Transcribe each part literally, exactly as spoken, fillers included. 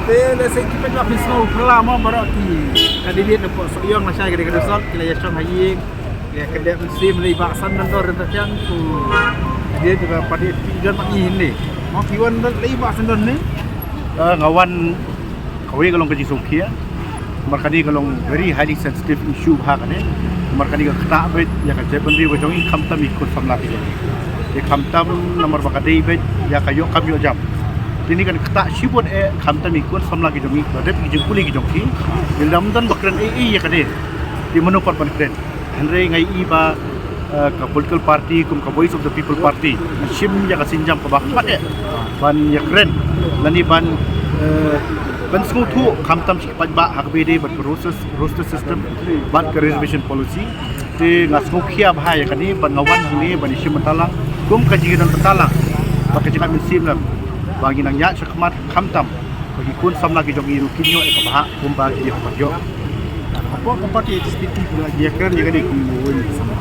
Te lehse ki paidbah phi sngew pyrla mo baroh ki candidate na pdeng Sohiong lashai ka dei ka dusot ki la ïashong ha ïing. Ki la ïakynduh mynsiem lei ba san don dor rynta thiang ku candidate ba party phi don ma ngi hynne. Mo phi wan don lei ba san don ne. Ah, nga wan kawei ka long ka jingsngewkhia. Namar kane ka long very highly sensitive issue bha kane. Namar kane ka ktah beit ïa ka jaitbynriew ka jong ngi khamtam ïa ki khun samla ki jong ngi. Te khamtam namar ba ka dei beit ïa ka ïoh kam ïoh jam. Te kane kan ktah shibun eh khamtam ïa ki khun samla ki jong ngi. Ba dep ki jingpule ki jong ki. Ynda ym don ba kren ei ei ïa kane. Te mano pat ban kren. Hynrei nga ïohi ba eh, ka political party kum ka Voice of the People Party ngi shim ïa ka sienjam kaba khmat eh ban ïakren lane ban eh, ban sngewthuh khamtam sha ki paidbah ha kaba ïadei bad ka roster, roster system bad ka reservation policy. Te nga sngewkhia bha ïa kane bad nga wan hangne ban ïashim bynta lang kum ka jingïadon bynta lang bad ka jingïaid mynsiem lang ba ngin nang ïaid shakhmat khamtam ba ki khun samla ki jong ngi ruh kin ïoh ïa ka bhah kumba ki ïoh ban ïoh. Hapoh ka party H S P D P phi la ïakren ïa kane kum u wei u samla?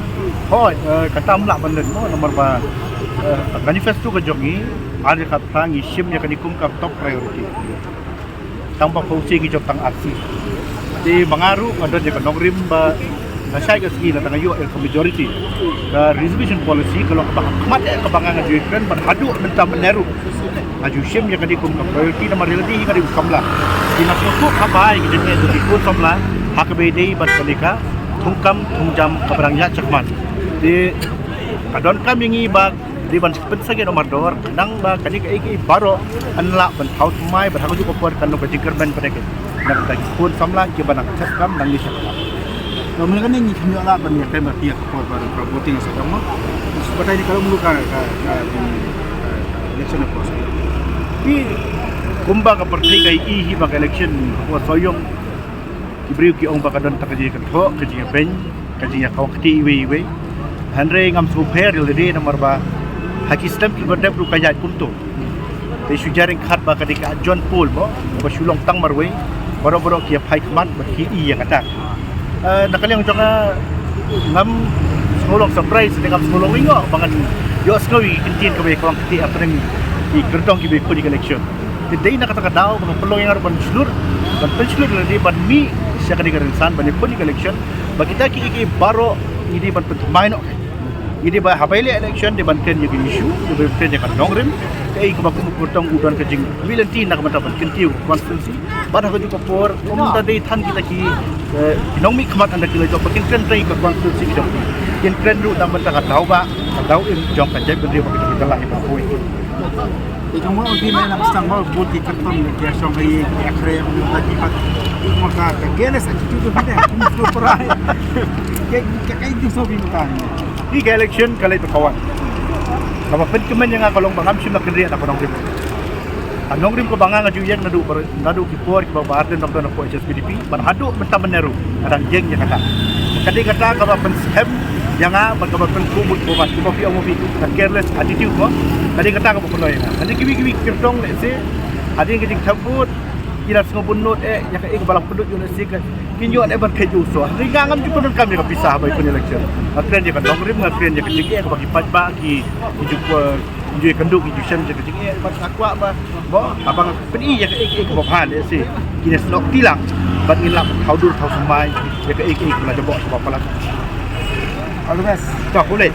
Hooid, eh, kata ym lah ban len mo namar ba eh, ka manifesto ka jong ngi ar hajar khatphra ngi shim ïa kane kum ka top priority. Tang ba pawsien ngi jop tang ar sien. Te ma nga ruh nga don ïa ka nongrim ba lashai ka sngi lada nga ïoh ïa ka majority, ka reservation policy ka long kaba ha khmat eh kaba nga nga ju ïakren bad haduh mynta mynne ruh nga ju shim ïa kane kum ka priority namar ïa lade hi ka dei u samla. Te nga sngewthuh kaba ïa ka jingeh jong ki khun samla ha kaba ïadei bad kane ka thungkam thungjam kaba dang ïaid shakhmat. Te ka donkam ïa ngi ba dei ban pynsangeh noh mardor khnang ba kane kaei kaei baroh kan lah ban thaw thymmai bad ha kajuh ka por kan long ka jingkyrmen bad ka na ka bynta ki khun samla kiba nang thep kam nangne shakhmat. Ba mynta kane ngi kham ïoh lah ban ïakren bad phi ha ka por ba ka voting sa dang mo. Batai ne ka long mulu ka ka ka election of course. Ki kumba ka pyrthei ka ïohi hi ba ka election ka por Sohiong ki briew ki ong ba ka don tang ka jingïakynthok, ka jingïabeiñ, ka jingïakawang kti iwei iwei. Hynrei ngam sngewpher ïa lade namar ba ha ki snem kiba dep ruh ka ïaid kumto. Te shu jia ryngkat ba ka dei ka John Paul mo ba shu long tang marwei. Baroh baroh ki ïa phai khmat ba ki ïa kata. Eh, na ka liang jong nga ngam sngewlong surprise, te ngam sngewlong wei ngo ba ngan ïohsngew ïa ki kyntien kaba ïakawang kti hapdeng ki kyrtong kiba ïakut ïa ka election. Te dei na kata ka daw ba nga pynlong ïa nga ruh ban shlur ban pynshlur lade ban mih sha kane ka rynsan ban ïakut ïa ka election ba kita kiei kiei baroh ngi dei ban pynthymmai noh. Ngi dei ba haba ïaleh election dei ban kren ïa ka issue, dei ban kren ïa ka nongrim. Kaei kaba kum u kyrtong u don ka jingmih lynti na ka bynta ban kyntiew ka constituency. Bad ha kajuh ka por kumta dei than kita ki eh, ki nongmihkhmat ynda ki la jop ba kin kren trei ka constituency ki jong ki. Kin kren ruh na ka bynta ka daw ba ka daw im jong ka jaitbynriew ba ki jong ki. Te jong mo ki me na bastang mo bun ki kyrtong ki ïa shong ka ïing ki ïa khreh ki ïa ki pat. Ki mo ka ka careless attitude ki ne kum su prai. Ke ka ka ju so bi mata ni. Hi ka election ka leit ba ka wan. Kaba pynkmen ïa nga ka long ba ngam shym la kynriah da ka nongrim. Ka nongrim kaba nga nga ju ïeng naduh bar naduh ki por kiba ba Ardent Doctor na pdeng H S P D P ban haduh mynta mynne ruh nga dang ïeng ïa kata. Ka dei kata kaba pynskhem ïa nga bad kaba pynkuh mut ba bad kumba phi ong ma phi ka careless attitude mo. Ka dei kata kaba pynlong ïa nga. Ka dei kiwei kiwei ki kyrtong lehse hadien ka jingthep vote ki la sngewbun lut eh ïa kaei kaba la pynlut ïa u lehse ka kin ïoh eh ban kheit ïa u sor. Hynrei nga ngam ju pyndonkam ïa ka pisa haba ïakut election. Nga kren ïa ka nongrim, nga kren ïa ka jingeh kaba ki paidbah ki ki ju ki ju ïakynduh ki ju shem ïa ka jingeh bad nga kwah ba Mo, haba nga pyni ïa kaei kaei kaba bha lehse kin ïasnoh kti lang bad ngin lah ban thaw dur thaw thymmai ïa kaei kaei kaba la jaboh kaba palat. All the best. To, khublei.